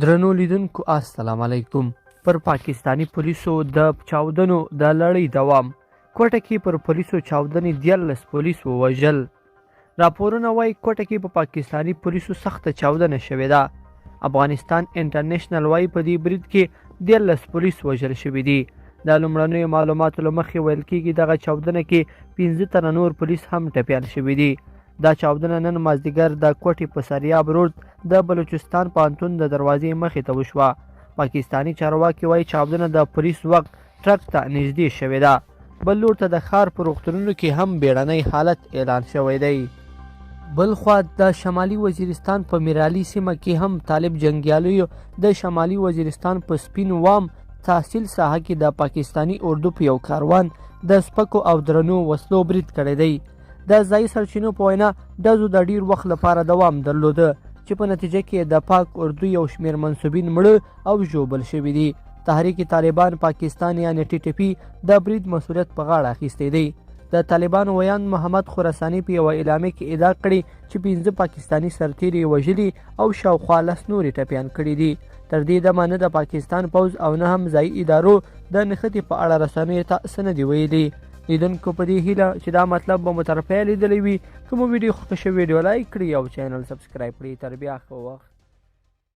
درنو لیدونکو السلام علیکم. پر پاکستاني پولیسو د چاودنو د لړۍ دوام، کوټه کې پر پولیسو چاودنې 13 پولیس ووژل. راپورونه وایي کوټه کې په پاکستاني پولیسو سخته چاودنه شوې ده. افغانستان انټرنشنل وایي په دې برید کې 13 پولیس وژل شوي دي. د لومړنیو معلوماتو له مخې ویل کیږي دغه چاودنه کې 5 تنه نور پولیس هم ټپیان شوي دي. دا چاودنه نن مازدیګر د کوټې په سریاب روډ د بلوچستان پوهنتون د دروازې مخې ته وشوه. پاکستاني چارواکي وایي چاودنه د پولیس وخت ټرک ته نږدې شوې ده. بل لور ته د ښار په روغتونونو کې هم بیړنی حالت اعلان شوی دی. بلخوا د شمالي وزیرستان په میرالي سیمه کې هم طالب جنګیالیو د شمالي وزیرستان په سپین وام تحصیل ساحه کې د پاکستاني اردو په یو کاروان د سپکو او درنو وسلو برید کړی دی. د ځایي سرچینو په وینا ډزو د ډیر وخت لپاره دوام درلوده چې په نتیجه کې د پاک اردو یو شمېر منسوبین مړه او ژوبل شوي دي. تحریک طالبان پاکستان یعنې ټي ټي پي د برید مسولیت په غاړه اخیستی دی. د طالبانو ویاند محمد خراساني په یوه اعلامیه کې ادعا کړې چې 5 پاکستاني سرتیري یې وژلي او شاوخوا 10 نور یې ټپیان کړي دي. تر دې دمه نه د پاکستان پوځ او نه هم ځایي ادارو د نښتې په اړه رسنیو ته څه نه دي ویلي. لیدونکو په دې هیله چې دا مطلب به مو تر پایه لیدلی وي. که مو ویډیو خوښه شوې، ویډیو لایک کړئ او چینل سبسکرایب کړئ. تر بیا ښه وخت.